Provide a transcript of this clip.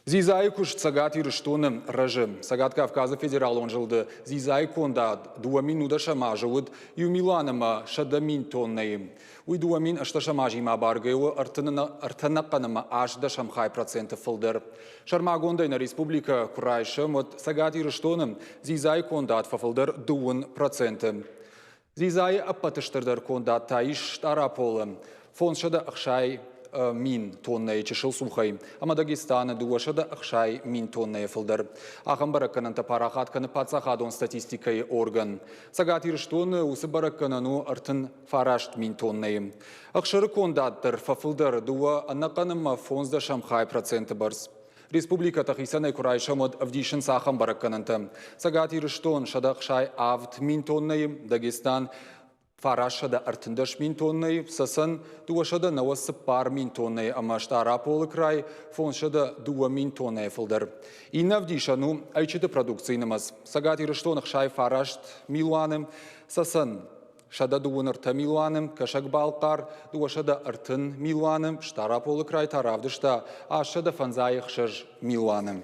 Дзидзайы куыст Цӕгат Ирыстоны рӕзы. Цӕгат Кавказы федералон зылды дзидзайы кондад 2010 азы уыд иу милуан ӕмӕ 100 000 тоннӕйы. Уый 2018 азимӕ абаргӕ у ӕртӕнӕхъӕн ӕмӕ ӕстдӕсӕм хай проценты фылдӕр. Сӕрмагондӕй нӕ республикӕ куы райсӕм, уӕд Цӕгат Ирыстоны дзидзайы кондад фӕфылдӕр 2%. Дзидзайы ӕппӕты стырдӕр кондад та ис Стъараполы, 560 000 тоннӕйы чысыл цухӕй ӕмӕ Дагестаны 260 000 тоннӕйы фылдӕр. Ахӕм бӕрӕггӕнӕнтӕ парахат кӕны паддзахадон статистикӕйы орган. Цӕгат Ирыстоны уыцы бӕрӕггӕнӕн у 39 000 тоннӕйы. Ӕхсыры кондад дӕр фӕфылдӕр дыууӕ ӕнӕхъӕн ӕмӕ фондздӕсӕм хай проценты бӕрц. Республикӕтӕ хицӕнӕй куы райсӕм, уӕд ӕвдисынц ахӕм бӕрӕггӕнӕнтӕ. Цӕгат Ирыстон 167 000 тоннӕйы, Дагестан 913 000 тоннӕйы, Цӕцӕн 294 000 тоннӕйы ӕмӕ Стъараполы край 502 000 тоннӕйы фылдӕр. Иннӕ ӕвдисӕн у ӕйчыты продукцийы нымӕц. Цӕгат Ирыстоны 69 милуаны, Цӕцӕн 123 милуаны, Кӕсӕг-Балхъар 230 милуаны, Стъараполы край та равдыста 856 милуаны.